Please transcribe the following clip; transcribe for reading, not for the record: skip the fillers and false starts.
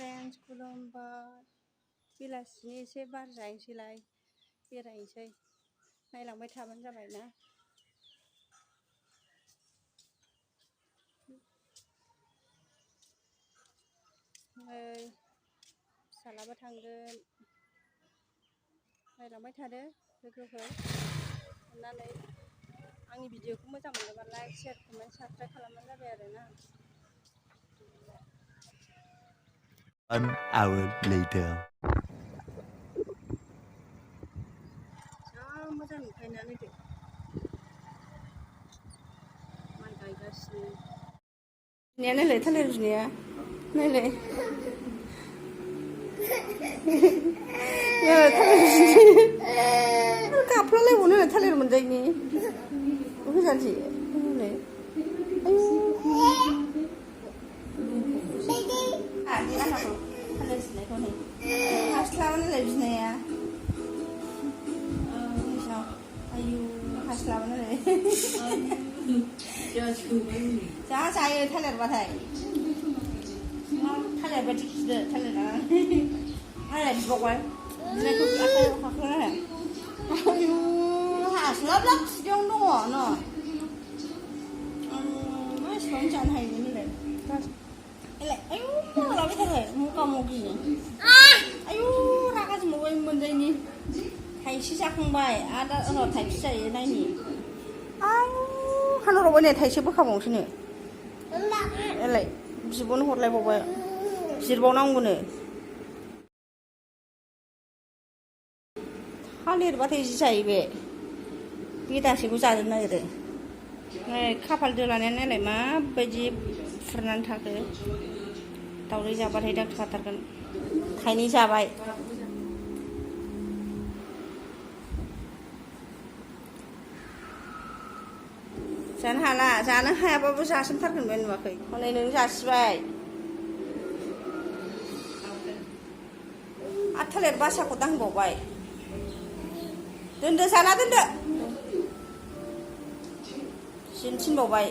Friends खुलुमबाय बेलासिनि एसे बार जाहैसैलाय बेरायनोसै नायलांबाय थाबानो जाबाय ना नै फिसालाबो थांगोन नायलांबाय थादो लोगोफोर अननानै आंनि भिडिअखौ मोजां मोनोबा लाइक शेयार कमेन्ट साबस्क्राइब खालामबानो जाबाय आरोना 1 hour later. जा मोजां नुखायोना नायदो माइ गायगासिनो बिनाया नायलाय थालिर बिनाया नायलाय गाफ्लालायबावनो थालिर मोनजायनि गोजानसै नायलाय थालिर बिनायखौ नै हास्लाबा नायलाय बिनाया आयु हास्लाबा नायलाय जा जायो थालिरबाथाय थालिर बायदि खिदो थालिरा नायलाय बिबावबाय बिनायखौ आखाइयाव खाख्लायनाय आयु हास्लाबला खुदियावनो दङ न' मा एसेबां जानो हायो नोंलाय आयु लाबायथारो मगा मगि आयु रागा जोंबावबाय मोनजायनि थाइसे जाखांबाय आदा थाइसे जायो नायनि आयु फानहरबाय नै थाइसे बोखाबावनोसैनो एलाय बिब'नो हरलायबावबाय जिरबावनांगौनो थालिरबाथाय जि जायो बे बेदासेखौ जाजोबनो नागिरो खाफाल दोलानाया नायलाय माबायदि फुरनानै थाखो दावदै जाबाथाय दा खाथारगोन थाइनै जाबाय जानो हाला जानो हायाबाबो जासोमथारगोन बे नुवाखै हनै नों जासिबाय आरो थालिर बासाखौ दांबावबाय दोनदो जाना दोनदो जिनो थिनबावबाय